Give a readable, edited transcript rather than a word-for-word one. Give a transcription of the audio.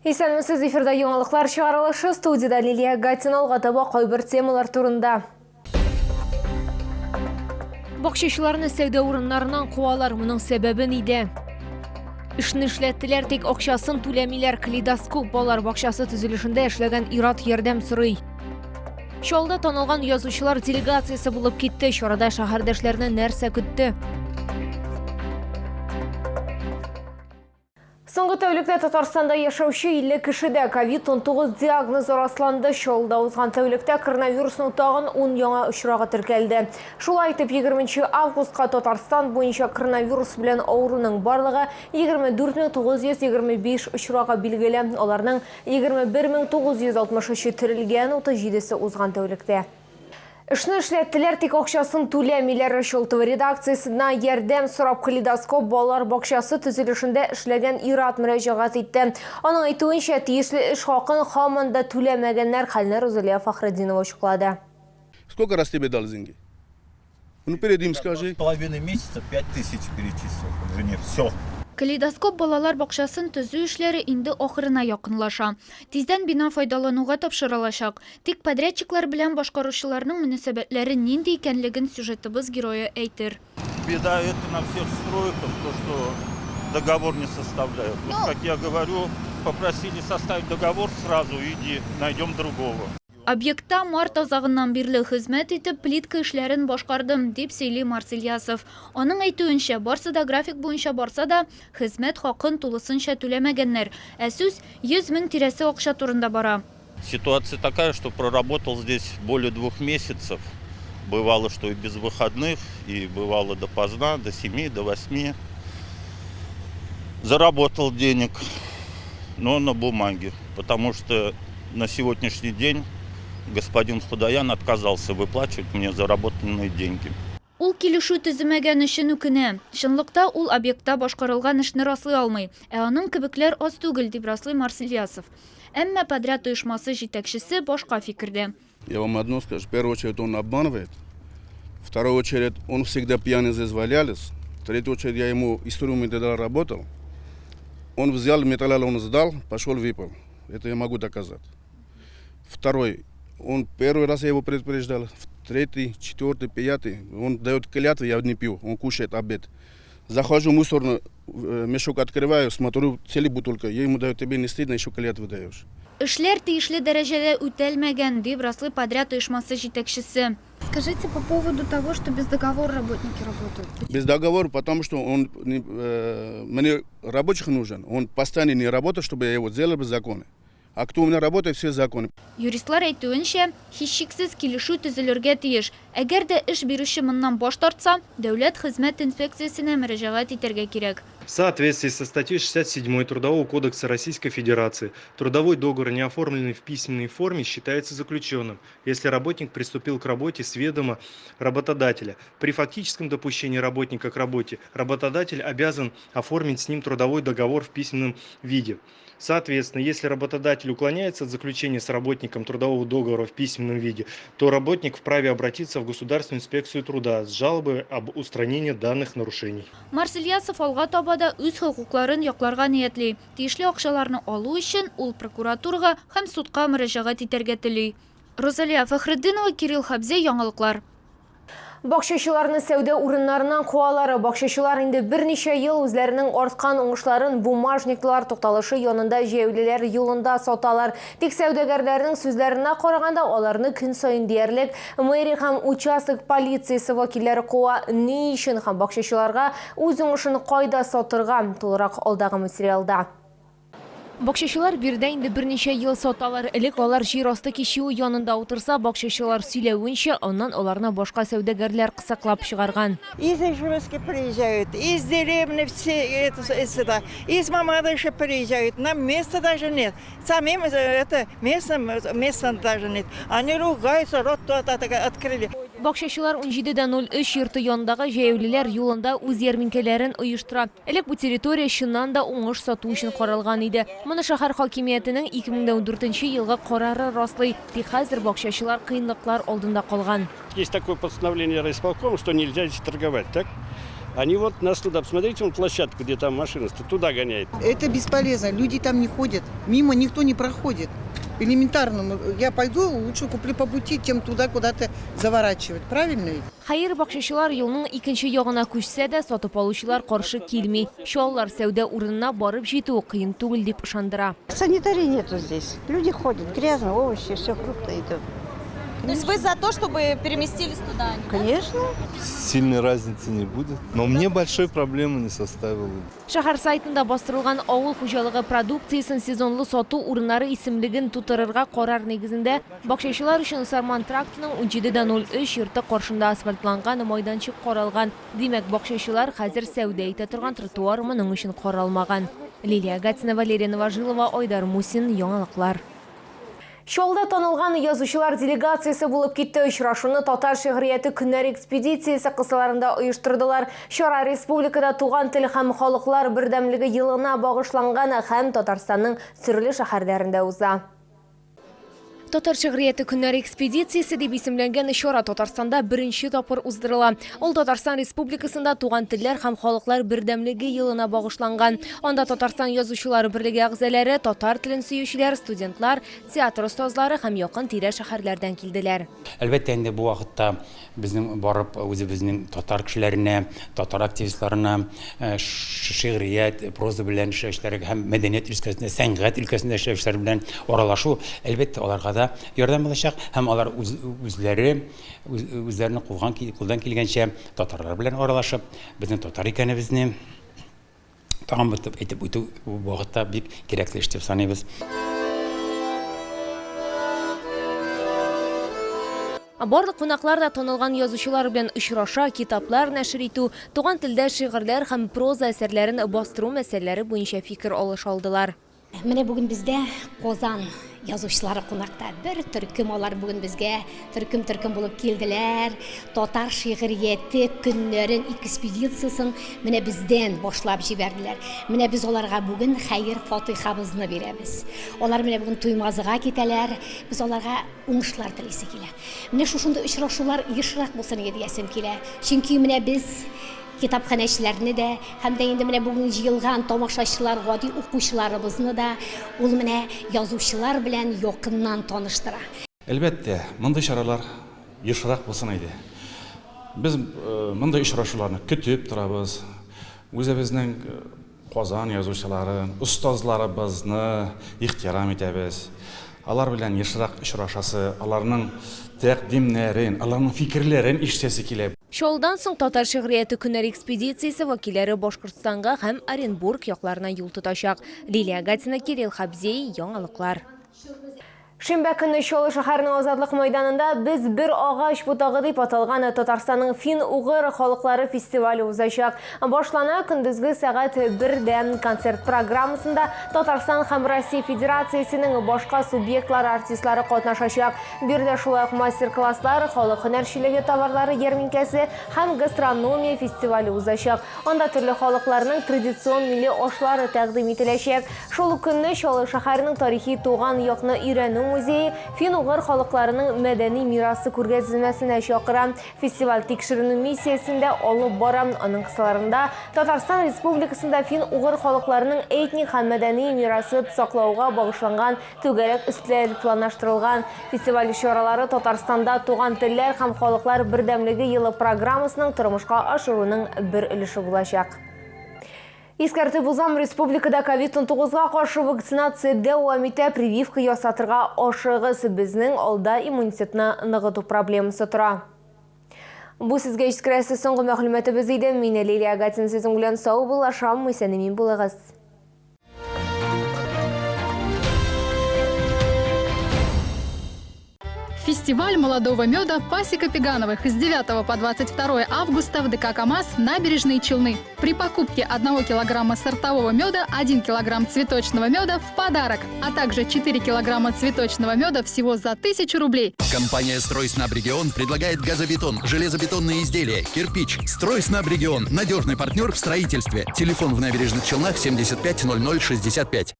Исәнмесез, эфирда яңалыклар чыгарылышы, студиядә Лилия Гатина. Алга таба кайбер темалар турында. Бакчачыларны сәүдә урыннарыннан куалар, моның сәбәбе нидә? Эшне эшләттеләр, тик акчасын түләмиләр. Калейдоскоп балалар бакчасы төзелешендә эшләгән ир-ат ярдәм сорый. Чаллыда танылган язучылар делегациясе булып китте. Чарада шәһәрдәшләрне нәрсә көтте? Соңгы тәүлектә Татарстанда яшәүче 50 кешедә ковид-19 диагнозы расланды. Чаллыда узган тәүлектә коронавирусның тагын 10 яңа очрагы теркәлде. Шулай итеп, 20 августка Татарстан буенча коронавирус белән авыруның барлыгы 24925 очрагы билгеле. Аларның 21963-е терелгән, 37-се узган тәүлектә. Эшне эшләттеләр, тик акчасын түләмиләр. Чолтово редакциясенә ярдәм сорап Калейдоскоп балалар бакчасы төзелешендә эшләгән ир-ат мөрәҗәгать итте. Аның әйтүенчә, тиешле эш хакын һаман да түләмәгәннәр. Хәлне Рузалия Фәхретдинова ачыклады. Сколько раз тебе дал деньги? Ну перед ним скажи. Половина месяца 5000 перечислил жене. Все. Калейдоскоп балалар бакчасын төзү эшләре инде ахырына якынлаша. Тиздән бина файдалануга тапшырылачак. Тик подрядчиклар белән башкаручыларның мөнәсәбәтләре нинди икәнлеген сюжетыбыз герое әйтер. Беда это на всех стройках, то что договор не составляют. Вот как я говорю, попросили составить договор сразу, иди, найдем другого. Объектта март азагыннан бирле хезмәт итеп, плитка эшләрен башкардым, дип сөйли Марс Ильясов. Аның әйтүенчә, барсы да график буенча барса да, хезмәт хакын тулысынча түләмәгәннәр. Ә сүз 100 мең тирәсе акча турында бара. Ситуация такая, что проработал здесь более двух месяцев. Бывало, что и без выходных, и бывало допоздна, до семи, до восьми. Заработал денег, но на бумаге, потому что на сегодняшний день господин Худаян отказался выплачивать мне заработанные деньги. Ул килешү төземәгән өчен үкенә. Чынлыкта ул объектта башкарылган эшне раслый алмый. Ә аның кебекләр аз түгел, дип раслый Марс Ильясов. Әмма подряд оешмасы җитәкчесе башка фикердә. Я вам одно скажу. В первую очередь он обманывает. Вторую очередь он всегда пьяный здесь валялись. В третью очередь я ему инструменты дал, работал. Он взял металлолом, он сдал, пошел выпил. Это я могу доказать. Второй, он первый раз я его предупреждал, третий, четвертый, пятый, он дает клятвы, я не пью, он кушает обед. Захожу в мусорный мешок открываю, смотрю, целая бутылка, я ему даю, тебе не стыдно, еще клятвы даешь. Эшләр тиешле дәрәҗәдә үтәлмәгән, дип раслый подряд оешмасы җитәкчесе. Скажите по поводу того, что без договора работники работают. Без договора, потому что он не, мне рабочих нужен. Он постоянно не работает, чтобы я его сделал без закона. А кто у меня работает, все законы. Юристлар әйтүенчә, һичшиксез килешү төзелергә тиеш. Әгәр дә эш бирүче моннан баш тартса, Дәүләт хезмәт инспекциясенә мөрәҗәгать итәргә кирәк. В соответствии со статьей 67 Трудового кодекса Российской Федерации, трудовой договор, не оформленный в письменной форме, считается заключенным, если работник приступил к работе с ведома работодателя. При фактическом допущении работника к работе работодатель обязан оформить с ним трудовой договор в письменном виде. Соответственно, если работодатель уклоняется от заключения с работником трудового договора в письменном виде, то работник вправе обратиться в Государственную инспекцию труда с жалобой об устранении данных нарушений. Марс Ильясов алга таба да үз хокукларын якларга ниятли. Тиешле акчаларны алу өчен ул прокуратурага һәм судка мөрәҗәгать итәргә тели. Розалия Фәхретдинова, Кирилл Хабзей, Яңалыклар. Бакчачыларны сәүдә урыннарыннан куалар. Бакчачылар инде берничә ел үзләренең арткан уңышларын бумажниклар тукталышы янында җәяүлеләр юлында саталар. Тик сәүдәгәрләрнең сүзләренә караганда, аларны көн саен диярлек мэрия һәм участок полициясе вәкилләре куа. Ни өчен һәм бакчачыларга үз уңышын кайда сатырга? Тулырак алдагы материалда. Бакчачылар биредә инде берничә ел саталар. Элек алар җир асты кичүе янында утырса, бакчачылар сөйләвенчә, аннан аларны башка сәүдәгәрләр кысаклап чыгарган. Из Ижевска приезжают, из деревни все это сюда, из Мамадыша приезжают, нам места даже нет. Самим это место, места даже нет. Они ругаются, рот открыли. Бакчачылар 17.03 йорты янындагы җәяүлеләр юлында үз ярминкәләрен оештыра. Элек бу территория чыннан да уңыш сату өчен каралган иде. Моны шәһәр хакимиятенең 2014 елгы карары раслый. Тик хәзер бакчачылар кыенлыклар алдында калган. Есть такое постановление райисполкома, что нельзя здесь торговать, так? Они вот нас туда, посмотрите, вон площадку, где там машина стоит, туда гоняет. Это бесполезно, люди там не ходят, мимо никто не проходит. Элементарно, ну, я пойду, лучше куплю по пути, чем туда куда-то заворачивать, правильно ведь? Хәер, бакчачылар юлның икенче ягына күчсә дә, сатып алучылар каршы килми. Чаллылар сәүдә урынына барып җитү кыен түгел дип ышандыра. Санитарии нету здесь. Люди ходят, грязно, овощи, все, фрукты идут. То есть вы за то, чтобы переместились туда? Конечно. Сильной разницы не будет. Но мне большой проблемы не составило. Шәһәр сайтында бастырылган авыл хуҗалыгы продукциясен сезонлы сату урыннары исемлеген тутырырга карар нигезендә бакчачылар өчен Сарман трактының 17.03 йорты каршында асфальтланган майданчык каралган. Димәк, бакчачылар хәзер сәүдә итә торган тротуар моның өчен каралмаган. Лилия Гатина, Валерия Новожилова, Айдар Мусин, Яңалыклар. Чаллыда танылган язучылар делегациясе булып китте. Очрашуны Татар шигърияте көннәре экспедициясе кысаларында оештырдылар. Чара республикада туган тел һәм халыклар бердәмлеге елына багышланган һәм Татарстанның төрле шәһәрләрендә уза. Татар шигърияте көннәре экспедициясе дип исемләнгән чара Татарстанда беренче тапкыр уздырыла. Ул Татарстан Республикасында туган телләр һәм халыклар бердәмлеге елына багышланган. Анда Татарстан язучылары берлеге әгъзалары, татар телен сөючеләр, студентлар, театр остазлары һәм якын-тирә шәһәрләрдән килделәр. Әлбәттә инде бу вакытта безнең барып үзебезнең татар кешеләренә, татар активистларына, шигърият, проза белән эшләүчеләргә һәм мәдәният өлкәсендә, сәнгать өлкәсендә эшләүчеләр белән аралашу, әлбәттә, аларга да ярдәм булачак һәм алар үзләре үзләренең кулдан килгәнчә татарлар белән аралашып, безнең татар икәнебезне тагын бер әйтеп үтү бу вакытта бик кирәкле эш дип саныйбыз. Барлык кунаклар да танылган язучылар белән очраша, китаплар нәшер итү, туган телдә шигырьләр һәм проза әсәрләрен бастыру мәсьәләләре буенча фикер алыша алдылар. Менә бүген бездә Казан язучылары кунакта. Бер төркем алар бүген безгә төркем-төркем булып килделәр. Татар шигърияте көннәрен, экспедициясен менә бездән башлап җибәрделәр. Менә без аларга бүген хәер-фатыйхабызны бирәбез. Алар менә бүген Туймазыга китәләр. Без аларга уңышлар телисе килә. Менә шушындый очрашулар ешрак булсын иде диясем килә. Чөнки менә без китапханәчеләрне дә һәм дә инде менә бүген җыелган тамашачылар, гади укучыларыбызны да ул менә язучылар белән якыннан таныштыра. Әлбәттә, мондый чаралар ешрак булсын иде. Без мондый очрашуларны көтеп торабыз. Үзебезнең Казан язучыларын, остазларыбызны ихтирам итәбез. Алар белән ешрак очрашасы, аларның тәкъдимнәрен, аларның фикерләрен ишетәсе килә. Чаллыдан соң Татар шигърияте көннәре экспедициясе вәкилләре Башкортстанга һәм Оренбург якларына юл тотачак. Лилия Гатина, Кирилл Хабзей, Яңалыклар. Шимбә көнне Чаллы шәһәренең Азатлык мәйданында Без бер агач ботагы дип аталган Татарстанның фин-угыр халыклары фестивале узачак. Башлана көндезге сәгать 1-дә. Концерт программасында Татарстан һәм Россия Федерациясенең башка субъектлары артистлары катнашачак. Биредә шулай ук мастер-класслар, халык һөнәрчелеге товарлары ярминкәсе һәм гастрономия фестивале узачак. Анда төрле халыкларның традицион милли ашлары тәкъдим ителәчәк. Шул ук көнне Чаллы шәһәренең тарихи туган якны өйрәнү музее фин-угыр халыкларының мәдәни мирасы күргәзмәсенә чакыра. Фестиваль тикшеренү миссиясен дә алып бара. Аның кысаларында Татарстан Республикасында фин-угыр халыкларының этник һәм мәдәни мирасын саклауга багышланган түгәрәк өстәл планлаштырылган. Фестиваль чаралары Татарстанда туган телләр һәм халыклар бердәмлеге елы программасының тормышка ашыруның бер өлеше булачак. Искәртеп узам, республикада ковид-19-га каршы вакцинация дәвам итә, прививка ясатырга ашыгыз. Безнең алда иммунитетны ныгыту проблемасы тора. Бу сезгә җиткерәсе соңгы мәгълүматыбыз иде. Мин Лилия Гатина сезнең белән сау булашам. Исән-имин булыгыз. Фестиваль молодого меда «Пасека Пегановых» с 9 по 22 августа в ДК «КамАЗ» Набережные Челны. При покупке 1 килограмма сортового меда 1 килограмм цветочного меда в подарок, а также 4 килограмма цветочного меда всего за 1000 рублей. Компания «Стройснабрегион» предлагает газобетон, железобетонные изделия, кирпич. «Стройснабрегион» – надежный партнер в строительстве. Телефон в Набережных Челнах 75 00 65.